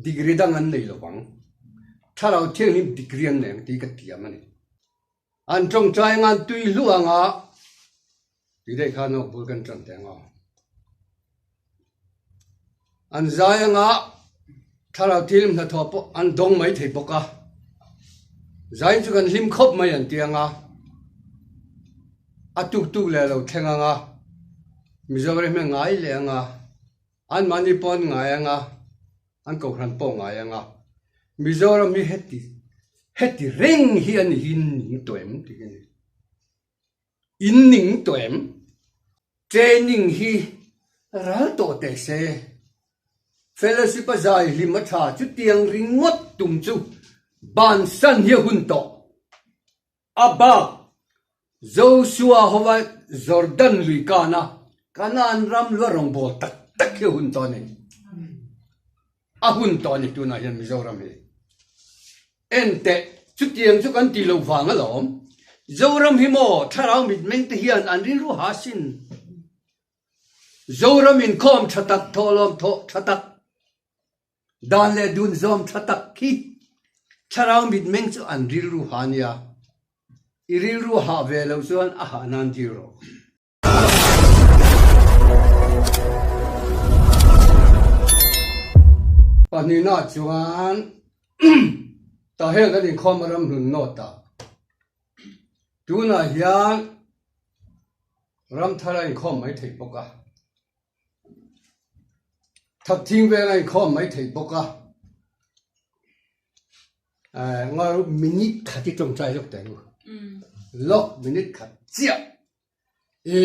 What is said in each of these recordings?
Degree dang an nei lovang. Thlarau Thianghlim degree an nei ang tih ka tiam a ni. An tawngtai anga an tui hluah anga tih daih khan aw bul kan tan teh ang aw. An zai anga Thlarau Thianghlim hnathawh pawh an dawng mai thei bawk a. Zai chu kan hlim khawp mai an ti anga a tuk tuk leh lo thleng anga Mizoram hi a ngai leh anga. Anmahni pawh an ngai ang a, an kohhran pawh ngai ang a. Mizoram hi heti heti reng hi a ni hi in ning tawh em tih hi a ni. In ning tawh em? Training hi ral tawh teh se. Fellowship a zai hlim a tha chutiang ringawt tum chu bansan hi a hun tawh. A bak, Joshua hova Jordan lui kana Kanaan ram lua rawngbâwl tak tak hi a hun tawh a ni. A hun tawh a ni tunah hian Mizoram hi. Enteh, chutiang chu kan tih loh vang alawm. Zoram hi maw thlarau mitmeng te hian an rilru ha sin. Zoram inkhawm tha tak, thawhlawm thawh tha tak. Dan leh dun zawm tha tak khi thlarau mitmeng chu an rilru ha nia, i rilru hah ve loh chuan a hah nan dil rawh. Pahnihna chuan tah hian kan inkhawm a ramhlun nawt a, tunah hian ramthar a inkhawm mai thei bawk a. Thakthing veng a inkhawm mai thei bawk a, ngaw minute khat hi tawngtai lawk teh ang u, lawk minute khat chiah i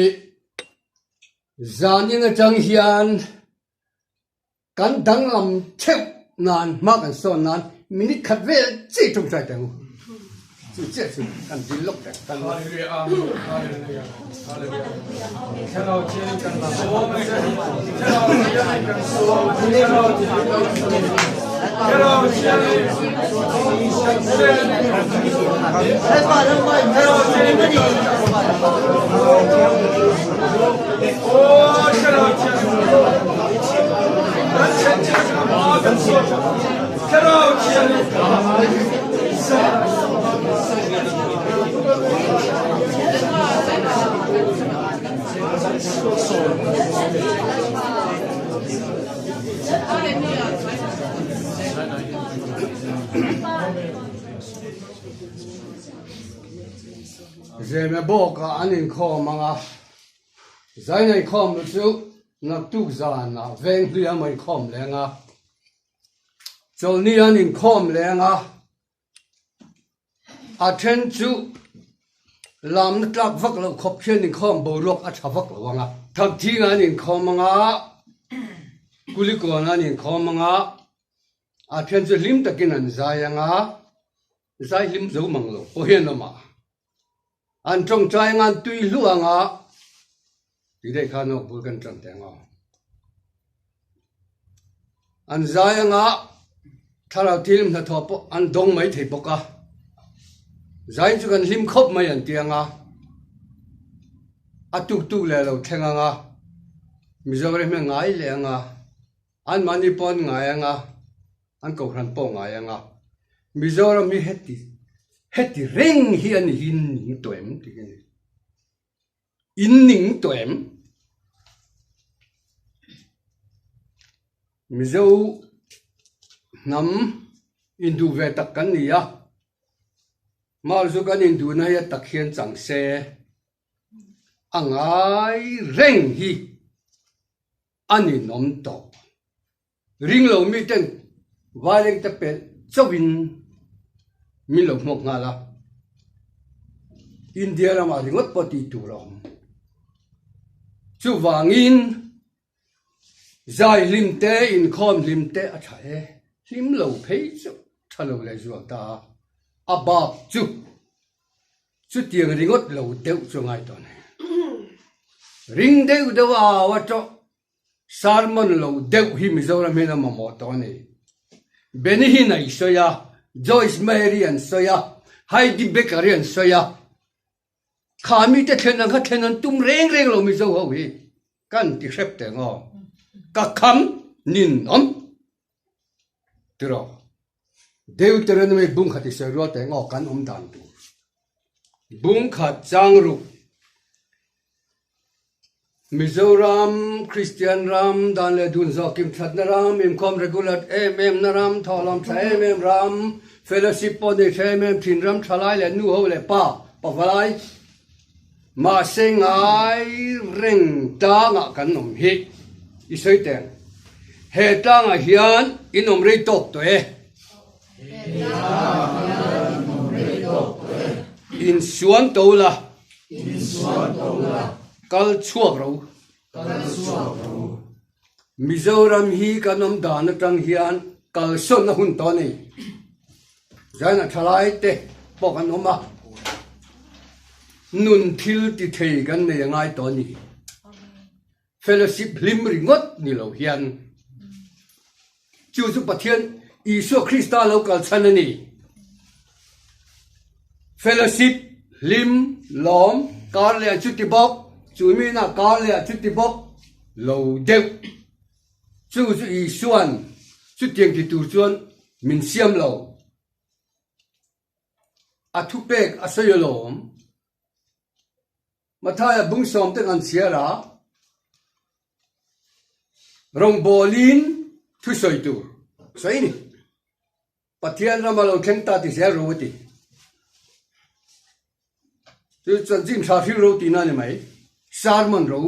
zanin atang hian kan danglam theuh nan hma kan sawn nan minute khat vel chiah i tawngtai teh ang u. Chu chiah chu kan dil lawk teh kan Hallelujah Amen Hallelujah Hallelujah Thlarau Thianghlim kan sawm a che Thlarau Thianghlim kan sawm a che Thlarau Thianghlim kan sawm Thlarau Thianghlim kan sawm Oh Thlarau Thianghlim kan then kan sawm Thlarau Thianghlim Zeme bawkah an inkhawm ang a, Zaina inkhawm chu naktuk zanah Venghlui a maw inkhawm leng a. Chawlhni an inkhawm leng a, a then chu lamna tlak vak loh khawp hian inkhawm boruak a tha vak lo ang a. Thakthing an inkhawm ang a, Kulikawn an inkhawm ang a, a then chu hlim takin an zai ang a, zai hlim zo mang lo pawh hian awm a. An tawngtai ang a, an tui hluah ang a, tih daih khan aw bul kan tan teh ang aw. An zai ang a, thlarau thil hnathawh pawh an dawng mai thei bawk a. Zai chu kan hlim khawp mai an ti ang a, a tuk tuk leh lo thleng ang a, Mizoram hi a ngai leh ang a, anmahni pawh an ngai ang a, an kohhran pawh ngai ang a, Mizoram hi heti heti reng hi a ni hi ning tawh em tih hi a ni. In ning tawh em? Mizo hnam induh ve tak kan ni a, Mau chu kan induhna hi a tak hian chang se a ngai reng hi a ninawm tawh. Ring lo miten vailengte pelh chauhin min lo hmuak nghal a, India ramah ringawt pawh tih tur a awm. Chuvangin zai hlim te, inkhawm hlim te a tha e, hlim lo phei chu tha lo leh zual ta a, a bak chu chutiang ringawt lo deuh chu a ngai tawh a ni. Ring deuh deuh a au a tawh. Sermon lo deuh hi Mizoram hian a mamawh tawh a ni. Benny Hinn a i sawi a, Joyce Meyer-i an sawi a, Heidi Becker-i an sawi a. Kha mite thlen ang kha thlen an tum reng reng lo Mizo ho hi. Kan ti hrep teh ngaw. Ka kham nin awm. Tiraw? Deuteronomy bung khat i sawi rual teh ngaw kan awm dan tur. Bung khat chang ruk. Mizoram, Kristian ram, dan leh dun zawh kim thatna ram, inkhawm regular em em na ram, thawhlawm tha em em ram, fellowship pawh nei tha em em thin ram, thalai leh nu ho leh pa, pavalai, mahse ngai reng tlangah kan awm hi i sawi teng. He tlangah hian in awm rei tawk tawh e. He tlangah hian in awm rei tawk tawh e. Insuan to la. Insuan to la. Kal chhuak ro. Kal chhuak ro. Mizoram hi kan awm dan atang hian kalsawn a hun tawh a ni. Zaina thalai te pawh kan awm a, nun thil ti thei kan nei a ngai tawh a ni. Fellowship hlim ringawt ni lo hian chu chu Pathian Isua Krista lo kal chhan a ni. Fellowship hlim lawm kar leh a chuti bawk, chu mina kar leh a chuti bawk lo deuh. Chu chu Isuan chutiang ti tur chuan min siam lo. A thupek a sawi alawm. Mathaia bung sawmte kan chhiar a, rawngbawlin thusawi tur sawi ni. Pathian rama lo thleng ta ti zel ro a ti. Chu chanchin tha hril ro tihna a ni mai. Sermon ro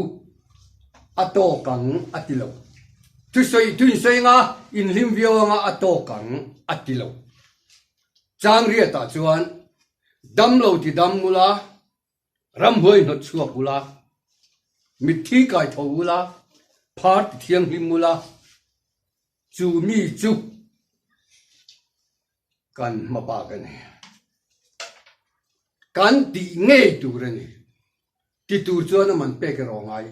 a tawk ang a ti lo. Thusawi thu insawi anga inhlim viau anga a tawk ang a ti lo. Changriatah chuan damlo ti dam ula, Ramhuai hnawt chhuak ula, mitthi kai tho ula, phar ti thianghlim ula, chu mi chu kan hma bak a ni. Kan tih ngei tur a ni. Ti tur chuan a man pek erawh a ngai.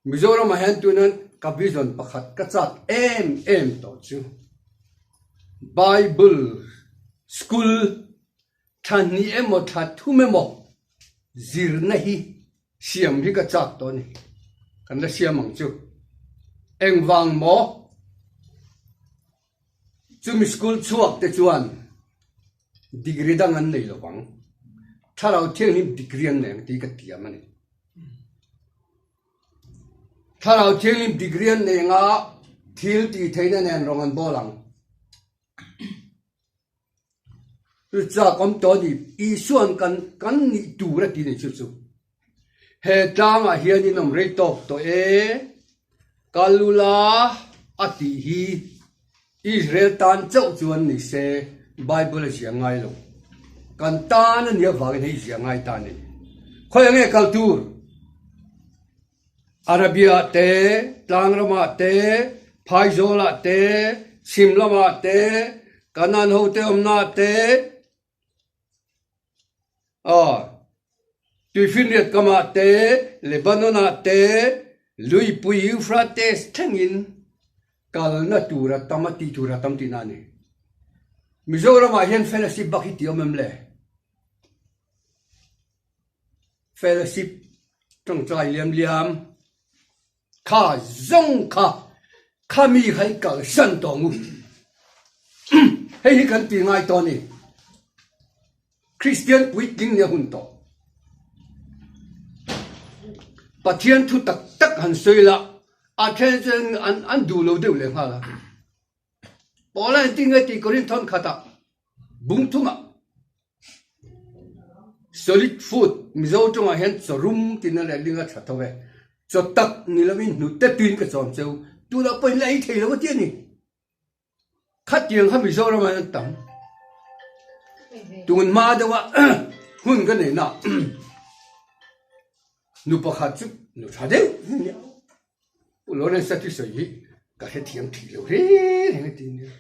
Mizoramah hian tunan ka vision pakhat ka chak em em tawh chu Bible school thla hnih emaw thla thum emaw zirna hi siam hi ka chak tawh a ni. Kan la siam ang chu. Engvang maw? Chumi school chhuak te chuan degree dang an nei lo vang. Thlarau Thianghlim degree an nei ang tih ka tiam a ni. Thlarau Thianghlim degree an nei anga thil tih theihna nen rawng an bawl ang. Chu chak awm tawh a ni. Isuan kan kan nih tur a ti ni chu chu. He tlangah hian in awm rei tawk tawh e. Kalula a tih hi Israel tan chauh chuan ni se Bible a zia ngai lo. Kan tan a nih avangin hei zia ngai ta a ni. Khawi ang nge kal tur? Arabia ah te, tlang ramah te, phaizawl ah te, chhim lamah te, Kanan ho te awmna ah te, aw, Tuifinriat kamah te, Lebanon ah te, luipui Euphrates thlengin kalna tur a tam a tih tur a tam tihna a ni. Mizoram ah hian fellowship bak hi tih awm em le? Fellowship tawngtai liam liam kha zawng kha khami kha i kalsan tawh ang u. Hei hi kan ti ngai tawh a ni. Kristian puitling nia hun tawh. Pathian thu tak tak han sawi la, a then chuan an duh lo deuh leh nghal a. Paula in tinge tih Korinthon khatah bung thumah solid food Mizo tawngah hian chaw rum tina leh ling a tha tho e, chaw tak ni lovin hnute tuiin ka chawm cheu, tunah pawh in la ei thei lo a ti a ni. Khatiang kha Mizoramah hian tam. Tun hma deuha hun ka neihna nu pakhat chu nu tha deuh hi a nia. Pu Lawrence a thusawi hi ka hrethiam thei lo reng reng a ti nia.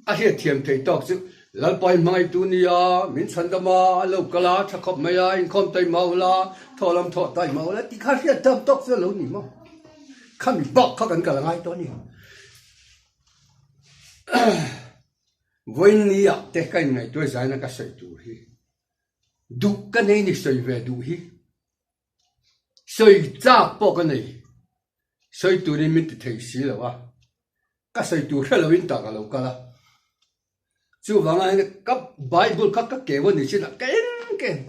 A hriatthiam thei tawk chu Lalpa in hmangaihtu nia, min chhandam a, a lo kal a, tha khawp mai a, inkhawm tai mau la, thawh lam thawh tai mau la tih kha hriatthiam tawk chu a lo ni maw. Khami bak kha kan kal a ngai tawh a ni. Vawiin nia te ka inngaihtuah zaina ka sawi tur hi duh ka nei ni sawi ve duh hi. Sawi chak pawh ka nei, sawi turin min ti thei si lo a. Ka sawi tur hre loin tak a lo kal a. Chuvanga hian ka Bible kha ka keu a ni chin a, ka en ka en,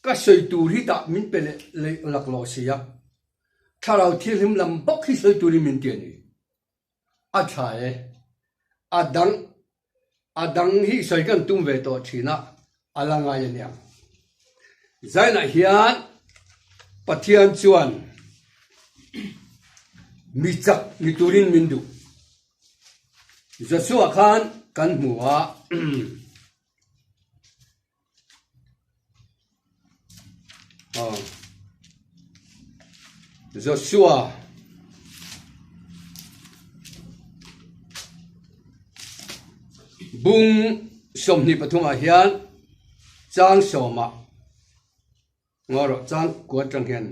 ka sawi tur hi tah min pe leh leh laklawh si a. Thlarau thianghlim lam bawk hi sawi turin min ti a ni. A tha e. A dang a dang hi sawi kan tum ve tawh thin a, a la ngai a nia. Zainah hian Pathian chuan mi chak ni turin min duh. Joshua khan kan hmu a. Joshua bung 23 ah hian chang sawmah ngaw rawh chang kua atang hian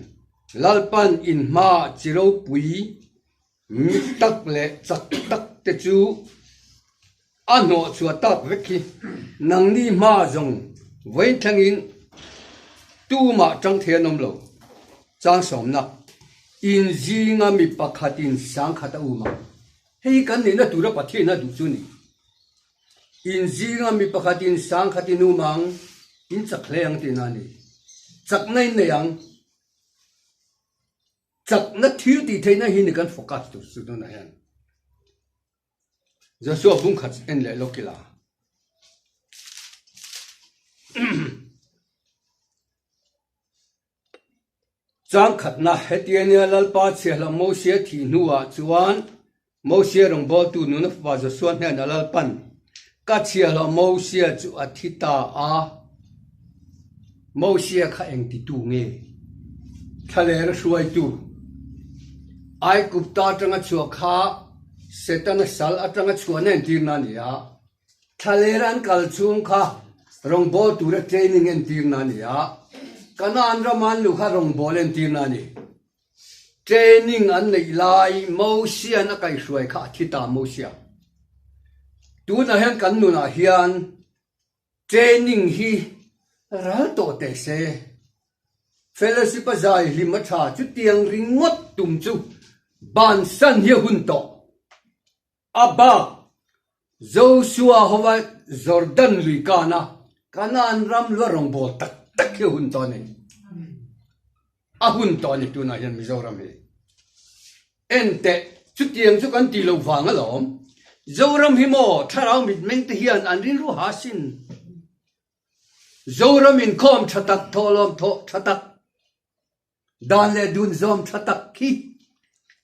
Lalpan in hma chi ropui mi tak leh chak tak te chu A hnawh chhuah tak vek hi nangni hma zawng vawiin thlengin tumah tang thei an awm lo. Changsawmna, Inzinga mi pakhatin sangkhat a um ang. Hei hi kan nihna tura Pathian a duh chu ni. Inzinga mi pakhatin sangkhatin um ang, in chak hle ang tihna a ni. Chakna in nei ang. Chakna thil tih theihna hi ni kan focus tur chu tunah hian. Joshua bungkhat en leh lawk ila. Changkhatna, Hetia nia Lalpa chhiahhlawh Mosia thih hnuah chuan Mosia rawngbawltu nuna fapa Joshua hnenah Lalpan, Ka chhiahhlawh Mosia chu a thi ta a. Mosia kha engtitu nge? Thlalera hruaitu Aigupta atanga chhuah kha Setana sal atanga chhuahna entirna a ni a, thlalera an kal chhung kha rawngbâwl tura training entirna a ni a, Kanaan rama an luh kha rawngbâwl entirna a ni. Training an neih lai Mosia'n a kaihhruai kha a thi ta Mosia. Tunah hian kan nunah hian Training hi ral tawh teh se. Fellowship a zai hlim a tha chutiang ringawt tum chu bansan hi a hun tawh. A bak Joshua hova Jordan lui kana Kanaan ram lua rawngbâwl tak tak hi a hun tawh a ni. A hun tawh a ni tunah hian Mizoram hi. Enteh, chutiang chu kan tih loh vang alawm. Zoram hi maw thlarau mitmeng te hian an rilru ha sin. Zoram inkhawm tha tak, thawhlawm thawh tha tak, dan leh dun zawm tha tak khi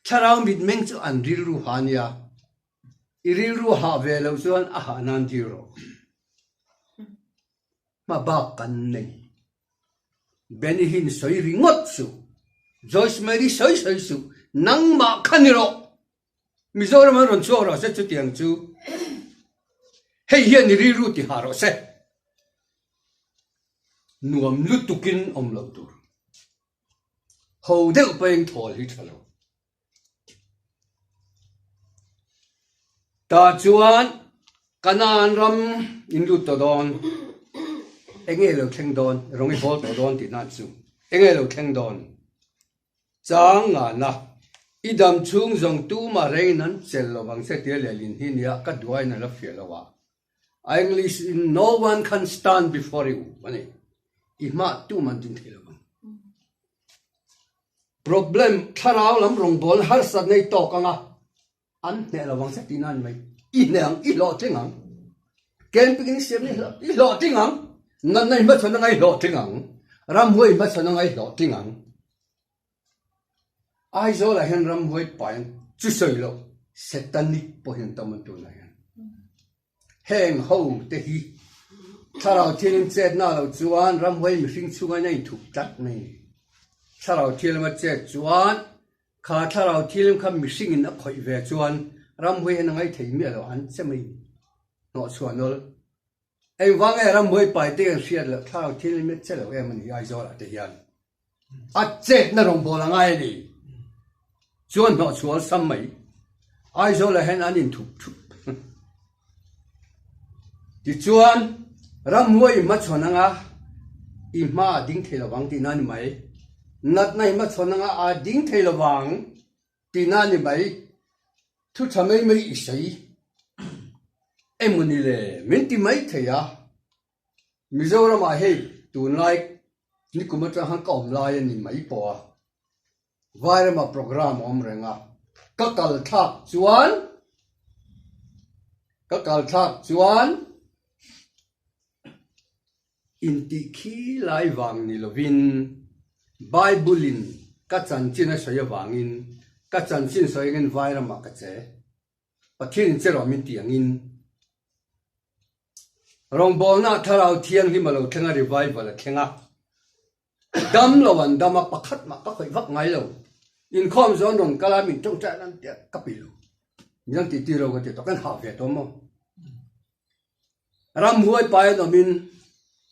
thlarau mitmeng chu an rilru ha nia. I rilru hah ve loh chuan a hah nan dil rawh. Hma bak kan nei. Benny Hinn sawi ringawt suh, Joyce Mary sawi sawi suh, nangmah kha ni rawh! Mizoram an rawn chhuak rawh se chutiang chu hei hian i rilru ti ha rawh se. Nuam lutukin awm loh tur. Ho deuh pawhin thawl hi tha lo. Tah chuan Kanaan ram in lut tawh dawn, eng nge lo thleng dawn, rawng i bawl tawh dawn tih nan chu eng nge lo thleng dawn? Chang ngana, i dam chhung zawng tumah rengin an chelh lo vang che tia lehlin hi nia ka duain a la fiah lo a. A English in no one can stand before you a ni. I hmah tumah an din thei lo vang. Problem, thlarau lam rawngbawlna harsat nei tawk anga an hneh lo vang che tihna a ni mai. I hneh ang, i hlawhtling ang. Camping in siam i hlawhtling ang. Natna i hmachhawn anga i hlawhtling ang. Ramhuai i hmachhawn anga i hlawhtling ang. Aizawlah hian ramhuai pai an chu sawi loh, satanic pawh hi an tam an tunah hian. Heng ho te hi Thlarau Thianghlim chetna lo chuan ramhuai mihring chhunga in a inthup tlat mai. Thlarau Thianghlim a chet chuan kha Thlarau Thianghlim kha mihring in a khawih ve chuan ramhuai hian a ngaithei miah lo an che mai hnawh chhuah nawlh. Engvang nge ramhuai pai te kan hriat loh Thlarau Thianghlim a che lo em a ni Aizawl ah te hian. A chetna rawngbâwl a ngai a ni. Chuan hnawhchhual sam mai. Aizawlah hian an inthup thup. Tichuan, ramhuai i hmachhawn anga i hma a ding thei lovang tihna a ni mai. Natna i hmachhawn anga a ding thei lovang tihna a ni mai. Thu tha mai mai i sawi emaw ni le min ti mai thei a, Mizoramah hei tunlai nikum atang khan ka awm lai a ni mai pawh a, Vairama programme a awm reng a, ka kal thlak chuan ka kal thlak chuan intih khi lai vang ni lovin Bible in ka chanchin a sawi avangin ka chanchin sawi angin Vairamah ka che. Pathian in che rawh min tih angin rawngbawlna thlarau thianghlim a lo thleng a, revival a thleng a. Dam lo an dam a, pakhat mah ka khawih vak ngai lo. Inkhawm zawn rawn kal a, min tawngtai an tia ka pi lo. Midang tih tir lo ka ti tawh, kan hah ve tawh maw? Ramhuai pai an awmin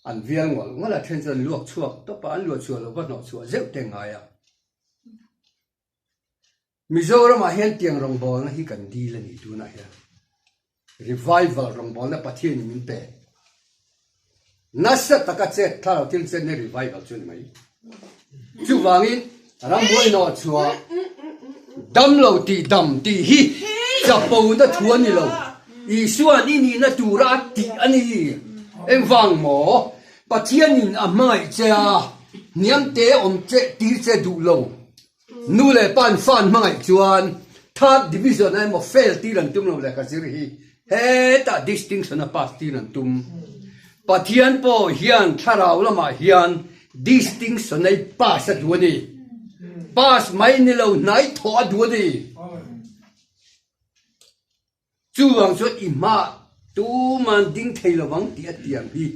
an vial ngawlh ngawlh a, then chuan luak chhuak tawp a, an luah chhuah lo va hnawh chhuah zeuh te ngai a. Mizoramah hian tiang rawngbawlna hi kan dil a ni tunah hian. Revival rawngbawlna Pathianin min pe. Nasa taka chet thlarau thil chetna revival chu a ni mai. Chuvangin rambuai nawh chhuah damlo tih dam tih hi chapona thu a ni lo. Isuan i nihna tura a tih a ni. Engvang maw? Pathianin a hmangaih che a, hniamte awm che tir che duh lo. Nu leh pa an fa an hmangaih chuan third division a emaw fail tir an tum lo leh ka zir hi hetah distinction a pass tir an tum. Pathian pawh hian thlarau lamah hian distinction a i pass a duh a ni. Pass mai ni lo hnai thawh a duh a ni. Chuvang chuan i hma tuman ding thei lovang tih a tiang hi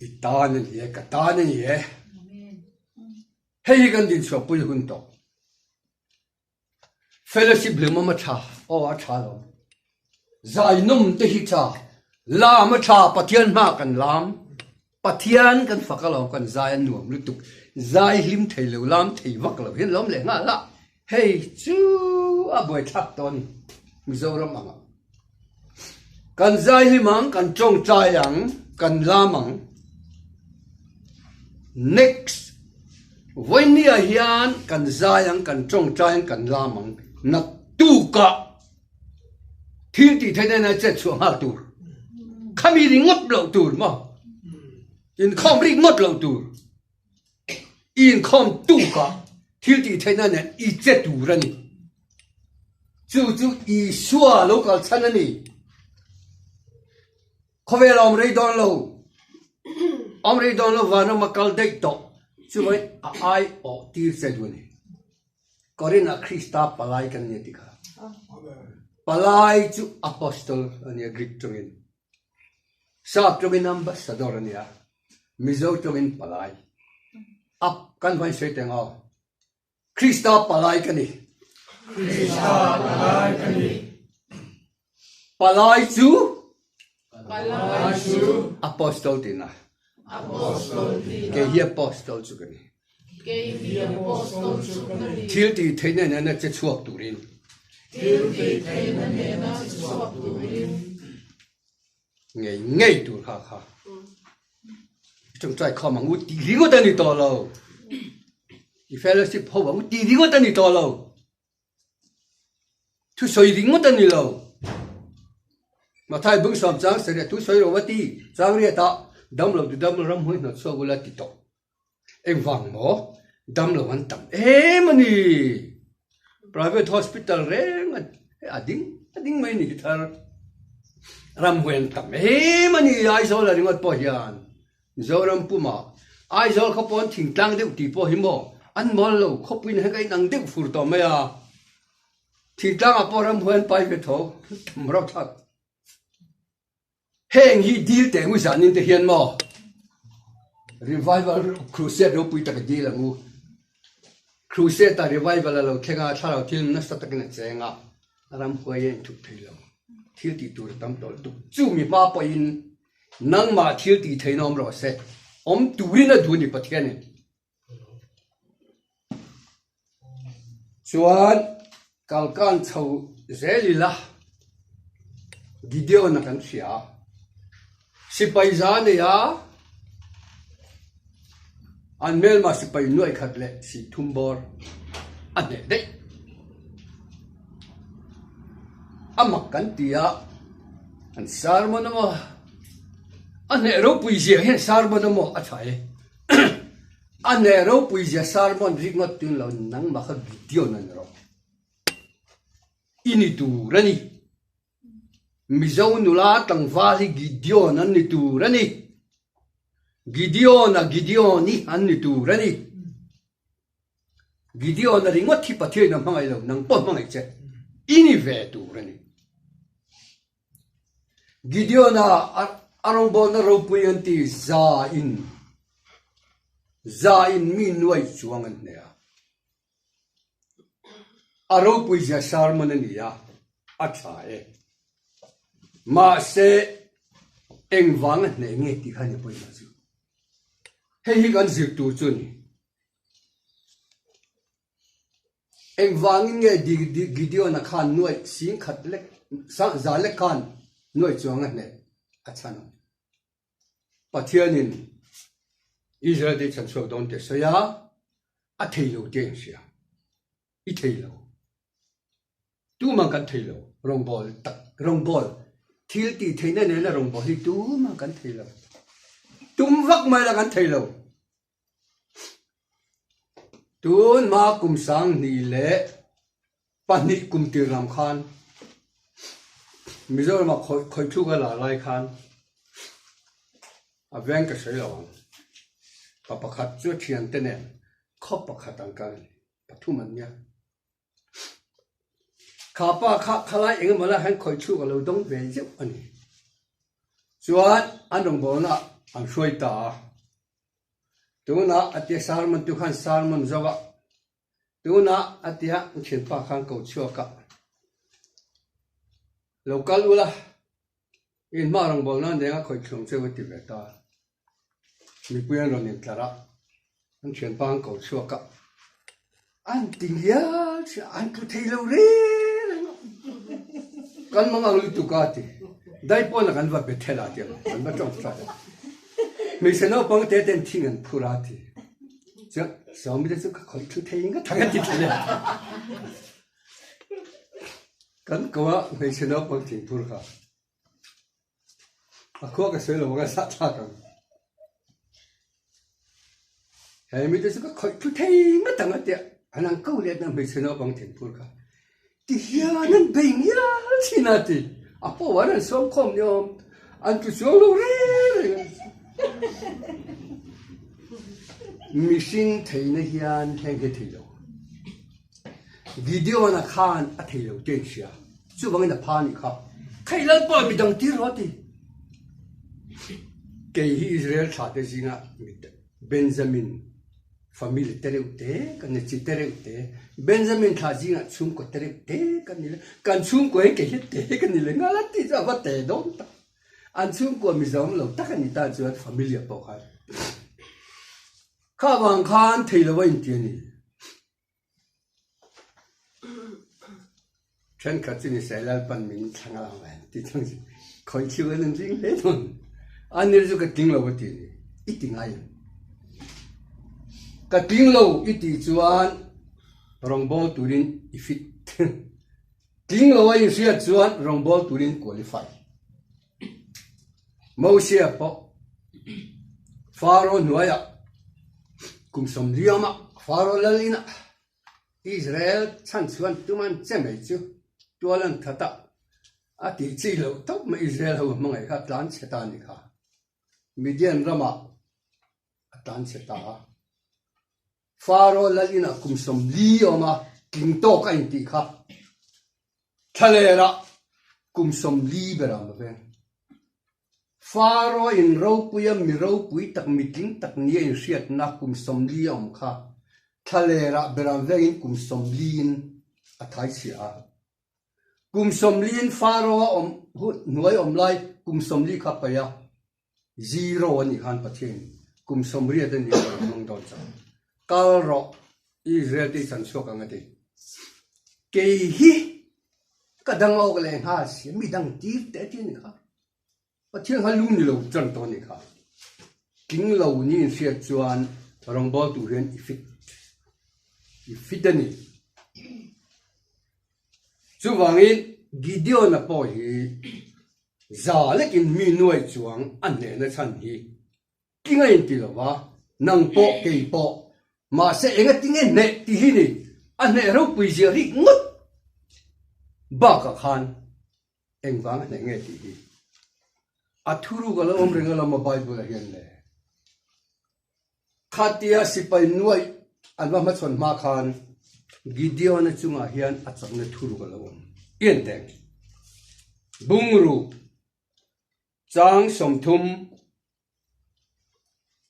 i tan a ni e, ka tan a ni e. Hei hi kan dinchhuahpui hun tawh. Fellowship hlimawm a tha, aw a tha lo. Zainawm te hi tha, lam a tha, Pathian hma kan lam. Pathian kan fak alawm kan zai a nuam lutuk. Zai hlim thei lo, lam thei vak lo hian lawm leh nghal a. Hei chu a buaithlak tawh a ni Mizoram angah. Kan zai hlim ang, kan tawngtai ang, kan lam ang. Next, vawinia hian kan zai ang, kan tawngtai ang, kan lam ang. Naktukah thil tih theih nena chet chhuah nghal tur. Khami ringawt loh tur maw? Inkhawm ringawt loh tur. I inkhawm tukah thil tih theihna nen i che tur a ni. Chu chu Isua lo kal chhan a ni. Khawvel a awm rei dawn lo. Awm rei dawn lo vanram a kal daih tawh. Chuvangin a ai awh tir che duh a ni. Korinah Krista palai kan ni a ti kha. Palai chu apostle a nia Greek tawngin. Sap tawngin ambassador a nia, Mizo tawngin palai. Ap kan vain sawi teng aw. Krista palai ka ni. Krista palai ka ni. Palai chu Palai chu Apostle tina. Apostle tina. Kei hi apostle chu ka ni. Kei hi apostle chu ka ni. Thil tih theihna nena che chhuak turin. Thil tih theihna nena che chhuak turin. Ngei ngei tur kha kha. Tawngtai khawm ang u tih ringawt a ni tawh lo. I fellowship ho ang u tih ringawt a ni tawh lo. Thusawi ringawt a ni lo. Mathai bung sawm chang sarih thusawi lo a ti. Chang riatah damlo ti damlo ram hmui hnawt chhuak ula ti tawh. Engvang maw? Damlo an tam em a ni. Private hospital reng a ding a ding mai ni hi thar. Ramhmui an tam em a ni Aizawl a ringawt pawh hian. Mizoram puma Aizawl khaw pawn thingtlang deuh tih pawh hi maw an mawl lo khawpuiin heng a inang deuh fur tawh mai a. Thingtlangah pawh ramhmui an pai ve tho tam rauh thlak. Heng hi dil teh ngu zanin te hian maw Revival Crusade ropui tak a dil ang u. Crusade ah Revival a lo thleng a, thlarau thil nasa takin a cheng a, ramhuai a inthup thei lo. Thil tih tur a tam tawh lutuk. Chu mi hma pawhin nangmah thil tih theihna awm rawh se, awm turin a duh a ni Pathianin. Chuan kalkan chho zel ila Gideon a kan hria a, sipai za nei a, an hmelma sipai nuaih khat leh si thum bawr a hneh daih. A mak kan ti a, an sermon emaw a hneh ropui zia hian sermon emaw a tha e. A hneh ropui zia sermon ringawt tun lo nangmah kha Gideon a ni rawh. I ni tur a ni. Mizo nula tlangval hi Gideon an ni tur a ni. Gideon-a Gideon-i an ni tur a ni. Gideon-a ringawt hi Pathian a hmangaih lo, nang pawh hmangaih che i ni ve tur a ni. Gideon-a a rawngbawlna ropui an ti za in za in mi nuai chuang an hne a. A ropui zia sermon a ni a, a tha e. Mahse, engvanga hneh nge tih kha ni pawimawh chu. Hei hi kan zir tur chu a ni. Engvangin nge Gideon-a khan nuaih sing khat lek, za lek khan nuaih chuang a hneh a chhan ang? Pathianin Israel te chhan chhuak dawn tih a sawi a, a thei lo tih a inhria. I thei lo. Tumah kan thei lo. Rawngbâwl tak, rawngbâwl thil tih theihna nena rawngbâwl hi tumah kan thei lo. Tum vak mai la kan thei lo. Tun hma kum sanghnih leh pahnih kum tir lam khan Mizoramah khawih khawih thluk a la lai khan a veng ka sawi lo ang. Pa pakhat chu a thiante nen khaw pakhat an kal a ni, pathum an nia. Kha pa kha khalai eng emaw lai hian khawih chhuk a lo dawng ve zeuh a ni. Chuan an rawngbawlna an hruai ta a. Tunah a tia sermon tu khan sermon zo a, tunah a tia an thianpa khan ko chhuak a, Lo kal ula, in hma rawngbawlna neng a khawih thlung cheu a ti ve ta. Mipui an rawn intlar a, an thianpa an ko chhuak a, an ti ngial chiah, an tlu thei lo reng reng a, kan mang ang lutuk a ti, dai pawn ah kan va be thel a ti ang, kan va tawng tawk a, hmeichhe naupang te ten thing an phur a ti, chuan Sawmi te chu ka khawih thu thei ngat ang a ti thei a, kan ko a hmeichhe naupang thing phur kha. A khua ka sawi lo ang a zah thlak ang. He mite chu ka khawih thu thei ngat ang a tia an ang ko let na hmeichhe naupang thingphur kha ti hian an bei ngial thin a ti. A power an sawm khawm ni awm an tlu chuang lo reng reng a. Mihring theihna hian heng hi thei lo. Gideon-a khan a thei lo te inhria. Chuvangin a pha anih kha. Khaih Lalpa midang tir rawh a ti. Kei hi Israel thla te zinga Benjamin family te reuh te kan ni, chi te reuh te. Benjamin thla zingah chhungkaw te reuh te kan ni le. Kan chhungkaw hi kei hi te ka ni le nghal a ti chu a va te dawn tak. An chhungkua Mizo awm lo tak a ni ta chuan family ah pawh khan kha vang khan thei lo a inti a ni. Thenkhat chu ni sai Lalpan min thlang a ang ti thang chu khawih thliu an an ring hle thung. A nir chu ka tling lo a ti a ni. I ti ngai em? Ka tling lo i tih chuan rawngbâwl turin i fit. Tling lo a inhriat chuan rawngbâwl turin qualify. Mosia pawh Faro hnuaiah kum sawmliama Faro lal inah Israel chhan chhuan tuman che mai chu tual an that a, a tih chi loh tawp mai Israel ho hmangaih kha tlan chhe ta a ni kha. Midian ramah a tlan chhe ta a. Faro lal inah kum 40 awm a, tling tawk a intih kha. Thlalerah kum 40 ber ang veng. Faro in ropuia mi ropui tak mi tling tak nia inhriatna kum 40 a awm kha. Thlalerah ber ang vengin kum 40 in a thai chhia a. Kum 40 in Faro a awm hnuai awm lai kum 40 kha paih a. Zero a nih khan Pathian kum 80 a nih a hmang dawn chauh. Kal rawh, Israel te i chan chhuak ang a ti. Kei hi ka dang awk leh nghal si, mi dang tir teh ti a ni kha. Pathian kha lung ni lo tan tawh a ni kha. Tling lo ni inhriat chuan rawngbâwl tur hian i fit, i fit a ni. Chuvangin. Gideon-a pawh hi za lekin mi nuai chuang a hnehna chhan hi tling a inti lo va, nang pawh kei pawh mahse enga tinge hneh ti hi ni, a hneh ropui zia rik ngawt bakah khan engvang a hneh nge tih hi a thuruk a lo awm reng alawm a Bible-ah hian le. Khatia sipai nuaih an va hmachhawn hma khan Gideon-a chungah hian a chakna thuruk a lo awm. I en teng. Bungruk chang 30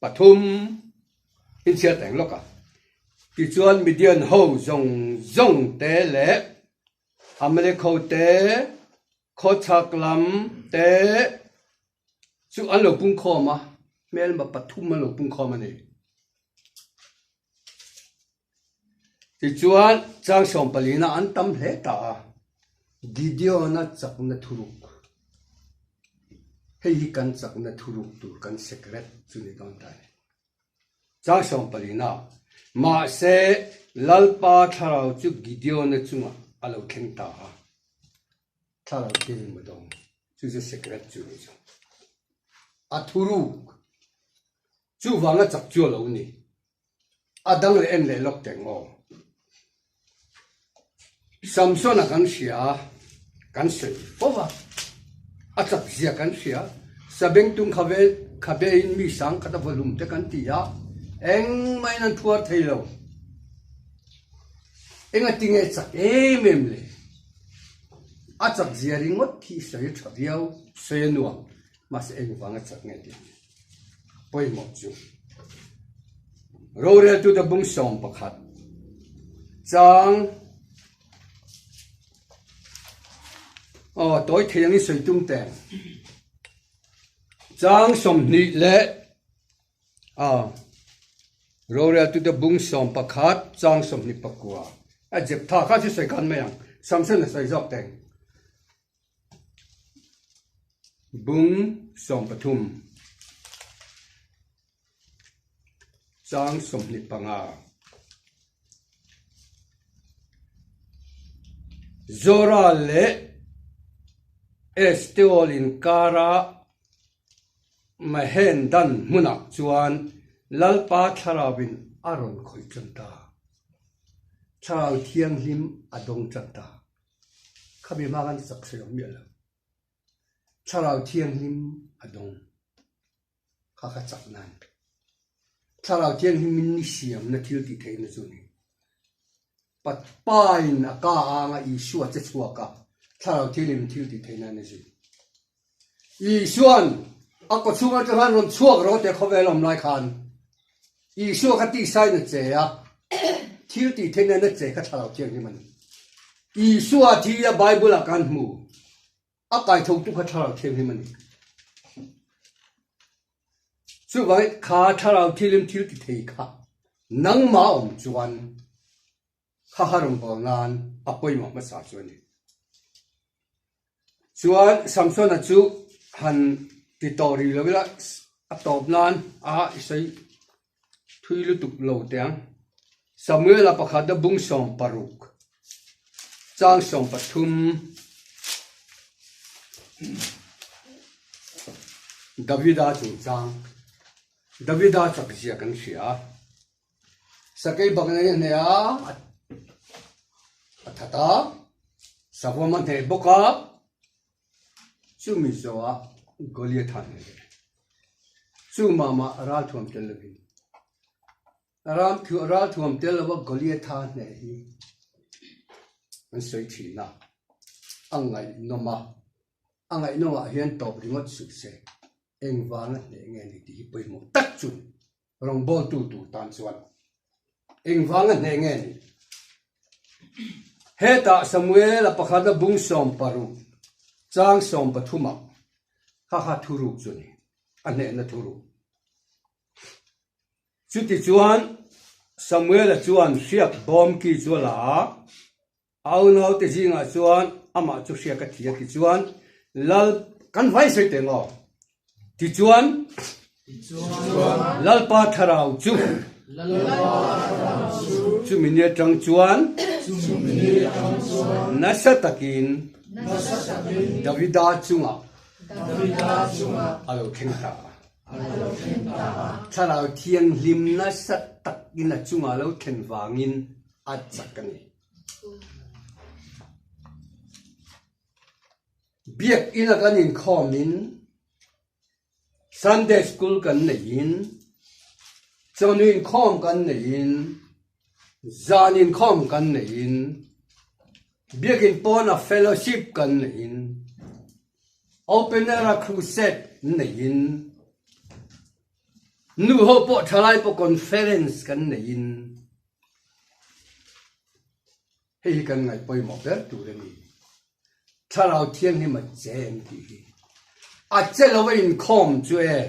pathum inchhiar teng lawk a. Tichuan Midian ho zawng zawng te leh Amalek ho te, khawchhak lam te, Chu an lo pungkhawm a, hmelma pathum an lo pungkhawm a ni. Tichuan, chang sawmpalina an tam hle ta a, Gideon-a chakna thuruk, hei hi kan chakna thuruk tur kan secret chu ni dawn ta a ni. Chang sawmpalina, mahse Lalpa thlarau chu Gideon-a chungah a lo thleng ta a. Thlarau thil maw dawng chu chu secret chu ni chu. A thuruk chuvanga chak chu a lo ni. A dang leh en leh lawk teng aw. Samson-a kan hria a, kan sawi fo va, a chak zia kan hria. Sabengtung kha vel kha bein mi sang khat a va hlum te kan ti a, engmahin an phuar thei lo. Engatinge chak em em le? A chak zia ringawt khi sawi a tha viau, sawi a nuam, mahse engvang a chak nge tih pawimawh chu. Roreltute bung 11 chang aw tawi thei angin sawi tum teng chang 20 leh A roreltute bung 11 chang 29 a Jeptha kha chu sawi khan mai ang, Samson a sawi zawk teng. Bung 13 chang 25. Zora leh Esteol inkara Mahen dan hmunah chuan Lalpa Thlarauin a rawn khawih tan ta. Thlarau Thianghlim a dawng tan ta. Khami hma khan chak sawi awm miah lo. Thlarau Thianghlim a dawng. Kha kha chak nan. Thlarau Thianghlimin ni siamna thil tih theihna chu ni. Papain a ka anga Isua che chhuak a, Thlarau Thianghlim thil tih theihna a ni zui. Isua'n a kawchhung atang khan rawn chhuak rawh tih a khawvel awm lai khan Isua kha tihsain a che a, thil tih theihna in a che kha Thlarau Thianghlim a ni. Isua thi a Bible ah khan hmu, a kaithotu kha Thlarau Thianghlim a ni. Chuvangin kha Thlarau Thianghlim thil ti thei kha nangmah awm chuan Kha ha rawn bawl nan a pawimawh hmasa chu a ni. Chuan Samsona chu han ti tawh rih lo ila a tawp nan a i sawi thui lutuk lo teh ang. Samuela pakhat a bung 60 chang 13 Davida chungchang Davida chakzia kan hria. Sakei bak nei a hneh a, a that a, savawm a hneh bawk a, chumi zawhah Goliath a hneh leh. Chu mamah ralthuam tel lovin, ralthuam tel lova Goliath a hneh hi an sawi thin a, a ngaihnawm a, a ngaihnawmah hian tawp ringawt suh se, engvanga hneh nge ni tih hi pawimawh tak chu. Rawngbawltu tur tan chuan engvanga hneh nge ni? Hetah Samuela pakhat a bung 16 chang 13 ah kha kha thuruk chu a ni, a hnehna thuruk. Chutichuan Samuela chuan hriak bawm ki chu a la a, A unaute zingah chuan amah chu hria ka thi a ti chuan Lal kan vai sawi teh maw? Tichuan Lalpa thlarau chu chumi ni atang chuan nasa takin. Davida chungah a lo thleng ta a. Thlarau Thianghlim nasa takin a chungah a lo thlen vangin a chak a ni. Biakina kan inkhawmin Sunday School kan neihin, chawhnu inkhawm kan neihin, zan inkhawm kan neihin, biakin pawna fellowship kan neihin, open air-a crusade neihin, nuho pawh thalai pawh conference kan neihin, Hei hi kan ngaih pawimawh ber tur a ni. Thlarau Thianghlim a che em tih hi. A che lo a inkhawm chu e.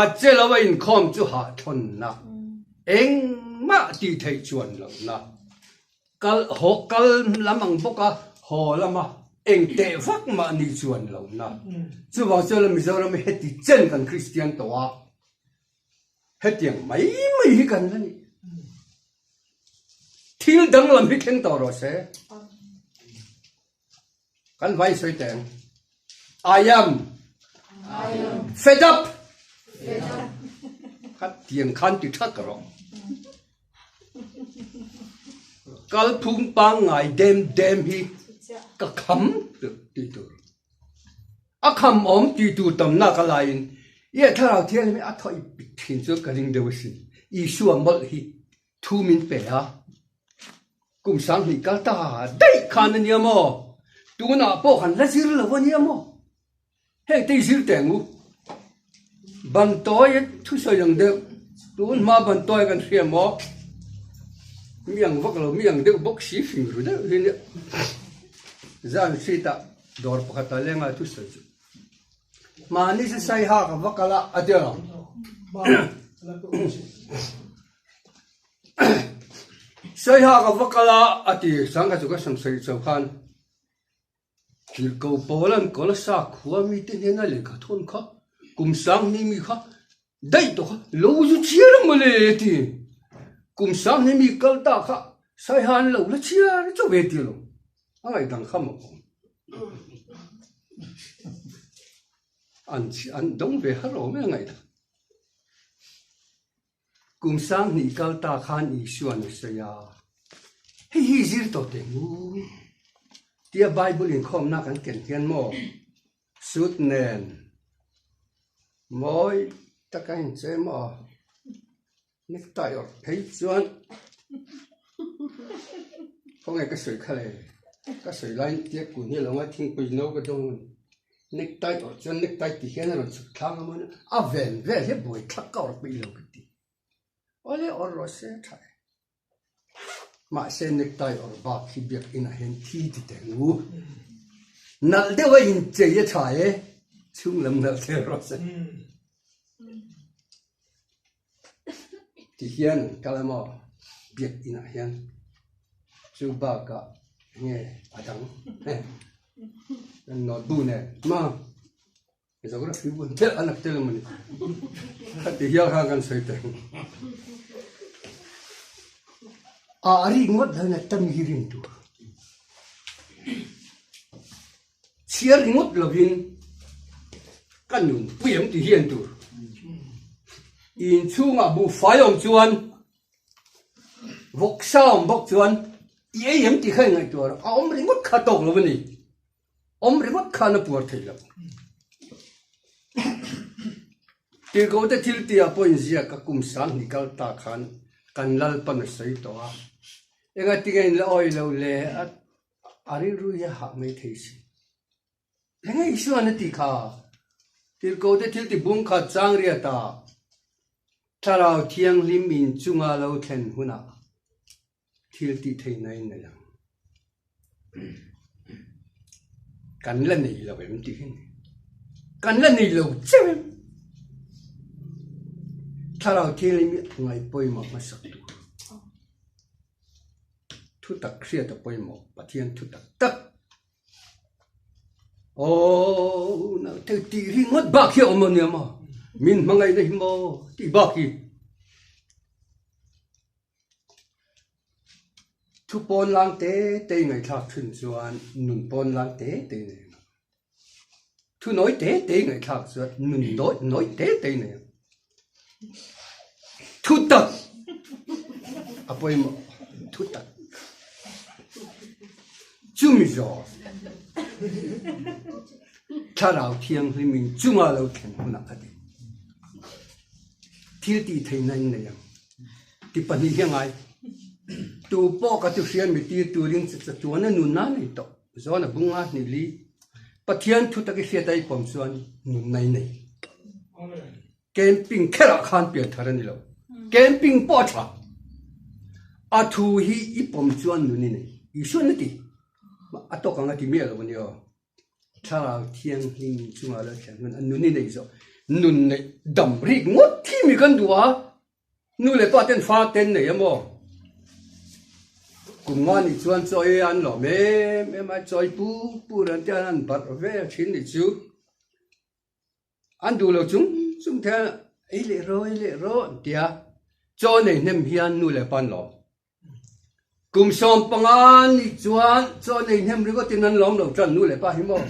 A che lo a inkhawm chu hahthawnna, engmah tih theih chuan lohna, kal haw kal lam ang bawk a, haw lama eng teh vak mah ni chuan lohna. Chuvang chuan Mizoram hi heti chen kan Kristian tawh a, hetiang mai mai hi kan la ni. Thil danglam hi thleng tawh rawh se. Kan vai sawi teh ang. I am fed up. Kha tiang khan ti that rawh. Kalphung pangngai dem dem hi ka kham tih tur. A kham awm ti tur tamna ka laiin i a thlarau thianghlim hi a thaw i pik thin chu ka ring deuh asin. Isua mawlh hi thu min pe a, kum 2000 kal ta daih khan a nia maw? Tunah pawh han la zir lo a nia maw? Heng te i zir teh ang u. Ban tawi thusawi ang deuh, tun hma ban tawi kan hria maw? Mi ang vak lo, mi ang deuh bawk si fing ru deuh hi nia. Zan hritah Dawr pakhat ah leng a thusawi chu mahni se sai hak a va kal a a ti ang. Sai hak a va kal a a ti sangha chu ka sam sawi chho khan Tirhkoh Paula'n Kolosa khua mite hnena lehkha thawn kha kum 2000 mi kha daih tawh kha lo zu chhiar ang mawle a ti. Kum 2000 mi kal ta kha sai han lo la chhiar chauh ve ti lo. A ngaihdang kha maw awm. An an dawng ve har awm e a ngaihdang. Kum 2000 kal ta khan Isuan a sawi a, hei hi zir tawh teh mu tia Bible inkhawmna kan ken hian maw suit nen mawi taka inchei maw Necktie awrh phei chuan khawnge ka sawi kha le ka sawi laiin tia kun hi a lo ngai thingpui no ka dawng a ni necktie awrh chuan necktie ti hian a rawn chhuk thlang a maw a ven vel hi buai thlak ka awrh peih lo ka ti awle awrh rawh se tha e mahse necktie awrh bak hi biakinah hian thi ti teh ang u nalh deuh a inchei a tha e chhung lam nalh thei rawh se. Ti hian an kal a maw biak inah hian chu bakah enge a dang kan nawt bu nen ma geography bu an tel an tel emaw ni khati hial khan kan sawi teh ang a ri ngawt lo in a tam hi rin tur Chhiar ringawt lovin ka nunpui ang ti hian tur inchhungah buhfai awm chuan vawksa awm bawk chuan i ei em tih kha i ngaihtuah rawh, a awm ringawt kha tawk lo a ni, awm ringawt khan a puar thei lo. Tirhkohte thil tihah pawh inziak a kum 2000 kal ta khan kan Lalpan a sawi tawh a, engatinge in la awih lo le a A rilru hi a hah mai thei si. Enge Isuan a ti kha? Tirhkohte thil ti bung khat chang riat a, Thlarau Thianghlim in chunga lo thlen hunah thil tih theihna in nei ang. Kan la nei lo em tih hi ni. Kan la nei lo cheu em? Thlarau Thianghlim hi ngaih pawimawh hmasak tur. Thutak hriat a pawimawh Pathian thutak tak. Aw naute tih ri ngawt bak hi a awm ania maw? Min hmangaihna hi maw tih bak hi. Thu pawn lang te te i ngaihthlak thin chuan nun pawn lang te te i nei ang. Thu nawi te te i ngaihthlak chuan nun nawi nawi te te i nei ang. Thu tak a pawimawh, thu tak. Chumi zawh Thlarau Thianghlimin chunga lo thlen hunah a ti. Thil tih theihna in nei ang. Ti pahnih hi a ngai. Tu pawh ka chu hriat mi tir turin che chatuan a nunna nei tawh. Zawn a bung a hnih li. Pathian thu tak i hriat a i pawm chuan nunna i nei. Camping kherah khan pian thar a ni lo. Camping pawh a tha. A thu hi i pawm chuan nun i nei. Isuan a ti. A tawk ang a ti miah lo a nia. Thlarau Thianghlim chungah lo thlen hun a nun i nei zawh. Nun neih dam rik ngawt thi mi kan duh a. Nu leh pa ten fa ten nei a maw? Kum nga nih chuan chawi an lawm em em a, chawi pu pu ran te an barh vel thin nih chu. An duh lo chung chung te ei leh rawh ei leh rawh an ti a, chaw nei hnem hian nu leh pa an lawm. Kum 15 nih chuan chaw nei hnem ringawtin an lawm lo tan nu leh pa hi maw?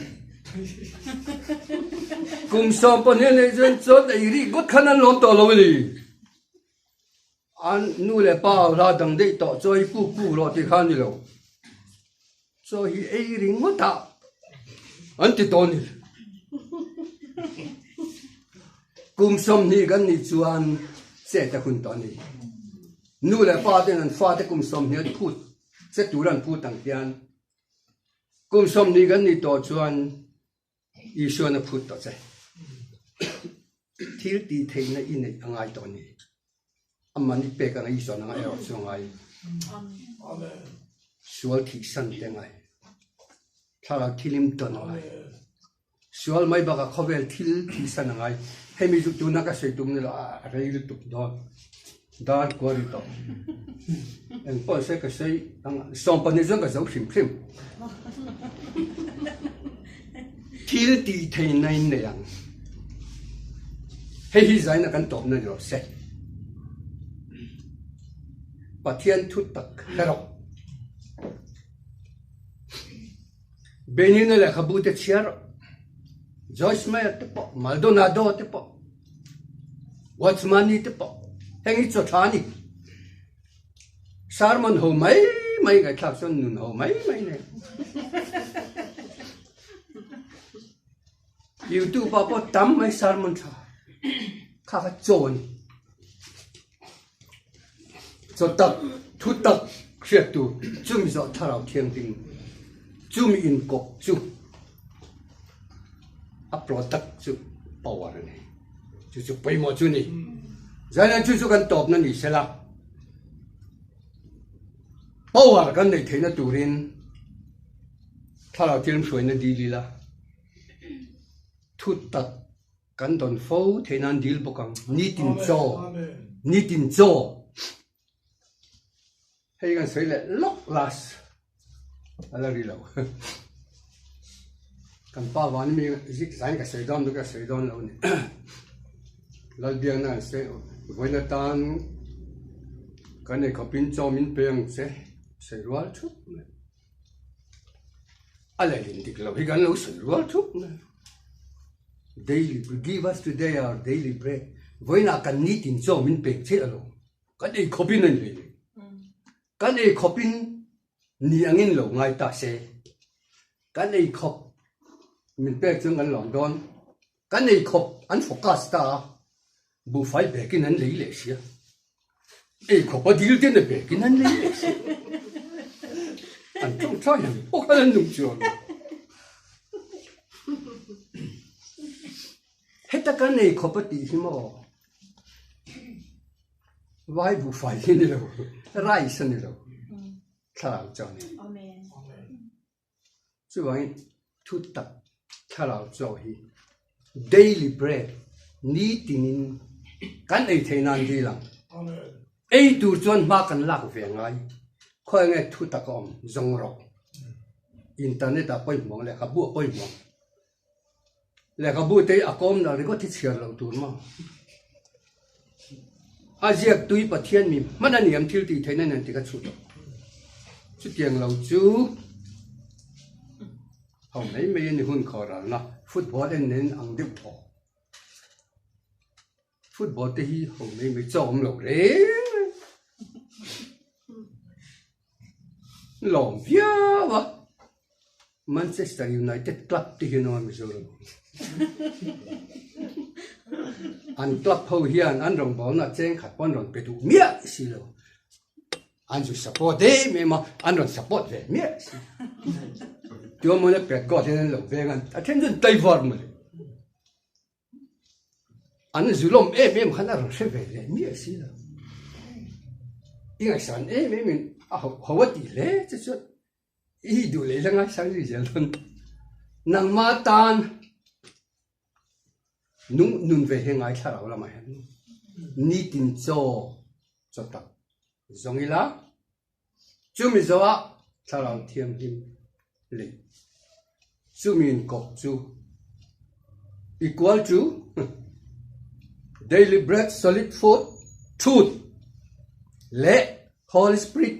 Kum 12 nei chuan chaw nei rih ngawt khan an lawm tawh lo a ni. An nu leh pa hla dang daih tawh chaw hi puk puk rawh tih kha a ni lo. Chaw hi ei ringawt ah an ti tawh a ni. Kum 20 kan nih chuan chet a hun tawh a ni. Nu leh pa ten an fate kum 20 an phut che tur an phut ang hian kum 20 kan nih tawh chuan Isuan a phut tawh che. Thil tih theihna i neih a ngai tawh a ni. Amah ni pek anga Isuan anga erawh chu a ngai. Sual thihsan te a ngai. Thlarau thilim tawn a ngai. Sual mai bakah khawvel thil thihsan a ngai. Hemi chu tuna ka sawi tum ni lo a rei lutuk dawn. Dar kual ri tawh. Eng pawh se ka sawi ang 12 chuan ka zo hrim hrim. Thil tih theihna in nei ang. Hei hi zaina kan tawpna ni rawh se. Pathian thu tak hre rawh. Benina lehkhabu te chhiar rawh. Joyce Meyer te pawh, Maldonado te pawh, Watchman-i te pawh heng hi chaw tha a ni. Sermon ho mai mai ngaihthlak chuan nun ho mai mai nei. YouTube ah pawh tam mai sermon tha kha kha chaw a ni. Chaw tak, thu tak hriat tur chumi zawh thlarau thianghlim chumi inkawp chu a product chu power a ni. Chu chu pawimawh chu a ni. Zailan chu chu kan tawpna ni sela power kan neih theihna turin thlarau thianghlim hruaina dil ila thu tak Kan dawn fo theih nan dil bawk ang. Nitin chaw, nitin chaw. Hei kan sawi leh lawk last a la ri lo. Kan pa vang mi zik zain ka sawi dawn ka sawi dawn lo ni. Lalbiakna an sawi vawiin atan kan eikhawpin chaw min pe ang che sawi rual thup mai. A lehlin dik lo hi kan lo sawi rual thup mai. Daily give us today our daily bread vawiinah kan nitin chaw min pek chiah lo kan ei khawpin a ni leh kan ei khawpin ni angin lo ngai ta se kan ei khawp min pek chuan kan lawm dawn kan ei khawp an focus ta a buhfai bekin an lei leh sia ei khawp a dil ten a bekin an lei leh sia an tawngtai ang pawh khan an nung chuang lo. Heta kan ei khawp a tih hi maw? Vai buhfai hi a ni lo, rice a ni lo, thlarau chaw a ni. Chuvangin thu tak thlarau chaw hi daily bread nitinin kan ei theih nan dil ang. Ei tur chuan hma kan lak ve ngai. Khawi nge thu tak a awm zawng rawh. Internet ah pawimawh lehkhabu ah pawimawh. Lehkhabu te hi a kawm dah ringawt hi chhiar loh tur maw? A ziak tui Pathian mi hman a ni ang thil tih theihna nen ti ka chhut tawh. Chutiang lo chu ho mai mai a ni hun khawh ralna football en nen ang deuh thaw. Football te hi ho mai mai chaw awm lo reng reng. Lawm viau a, Manchester United club te hian awm a Mizoram. An club ho hian an rawngbawlna cheng khat pawh an rawn pe duh miah si lo. An zu support em em a, an rawn support ve miah si. Tua mawna pet goal hian an lo veng a, a then chu an taivar mawle. An zulawm em em khan a rawn hre ve leh miah si lo. I ngaihsan em em in a ho ho a tih hle che chuan i duh leh ila ngaisang zui zel dawn. Nangma tan nung nun ve hi ngai thlarau lamah hian nitin chaw chaw tak zawng ila Chumi zawhah thlarau thianghlim leh chumi inkawp chu equal to daily bread, solid food, truth leh Holy Spirit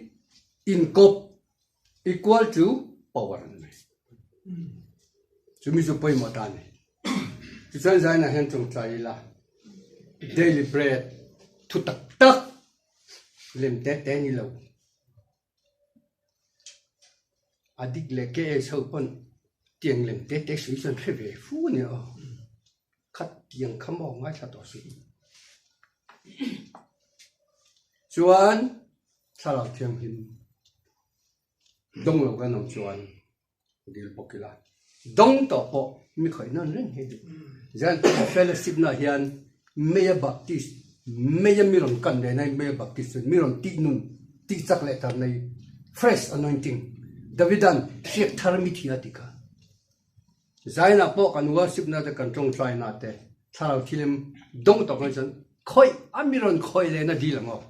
inkawp equal to power an ni. Chumi chu pawimawh ta a ni. Tichuan zainah hian tawngtai ila daily bread thu tak tak Lem te te ni lo. A dik leh ke e chho pawn tiang lem te te sui chuan hre ve fu a nia aw. Khat tiang kha maw ngaithla tawh suh. Chuan thlarau thianghlim dawng lo kan awm chuan dil bawk ila. Dawng tawh pawh mi khawih nawn reng hi duh. Zion Fellowship na hian Meia Baptist, Meia mi rawn kan leh nai Meia Baptist chuan mi rawn tih nun, tih chak leh tar nei, fresh anointing, Davidan hriak thar mi thi a ti kha. Zion ah pawh kan worship na te kan tawngtai na te thlarau thilem dawng tawh kan chuan khawih a mi rawn khawih leh na dil ang aw.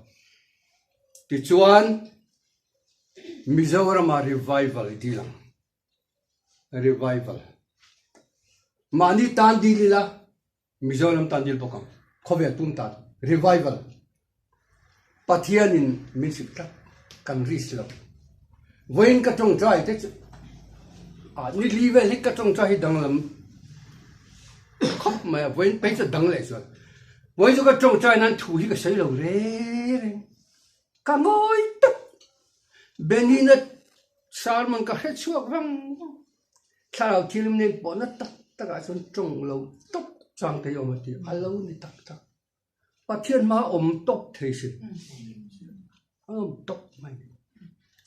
Tichuan Mizorama revival i dil ang. Revival. Mahni tan dil ila, Mizoram tan dil bawk ang. Khawvel pum tan. Revival. Pathianin min hrilh tlat. Kan risk lo. Vawiin ka tawngtai te chu ah ni li vel hi ka tawngtai hi danglam khawp mai a. Vawiin phei chu dang leh chuan. Vawiin chu ka tawngtai nan thu hi ka sawi lo reng reng. Ka ngawi tak. Benina sermon ka hre chhuak vang vang. Thlarau thilum nen pawhna tak takah chuan tawng lo tawp chang thei awm a ti. A lo ni tak tak. Pathian hma awm tawp thei si. A awm tawp mai.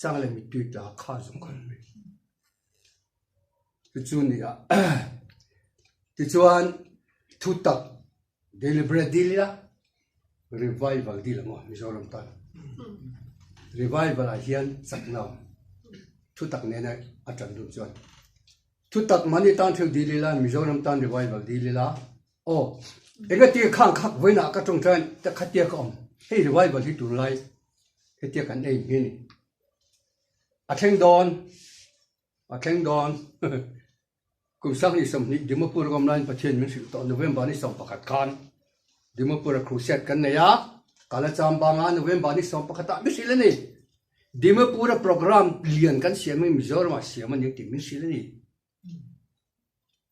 Chang leh mittui tla kha zawng khan mai. Chu ni a. Tichuan thutak Deliberate dil ila revival dil ang aw Mizoram tan. Revival ah hian chakna awm thutak nena a tan dun chuan thutak mahni tan theuh dil ila Mizoram tan revival dil ila aw engatia khang khak vawiinah ka tawngtai ta khatia ka awm hei revival hi tunlai hetia kan ei hi a ni a thleng dawn a thleng dawn. Kum 2020 Dimapur awm laiin Pathian min hrilh tawh November ni 11 khan Dimapur-a crusade kan nei a, Kalacham banga November ni 11 ah min hrilh a ni. Dimapur-a programme lian kan siam hi Mizoram-ah siam a ni tih min hrilh a ni.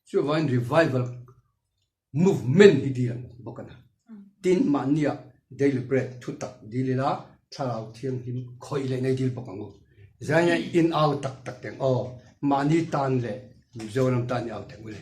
Chuvangin revival movement hi dil ang bawk a ni. Tin, mahnia daily bread thutak dil ila thlarau thianghlim khawih leh nei dil bawk ang u. Zainia in au tak tak teng aw, mahni tan leh Mizoram tan i au teng u le.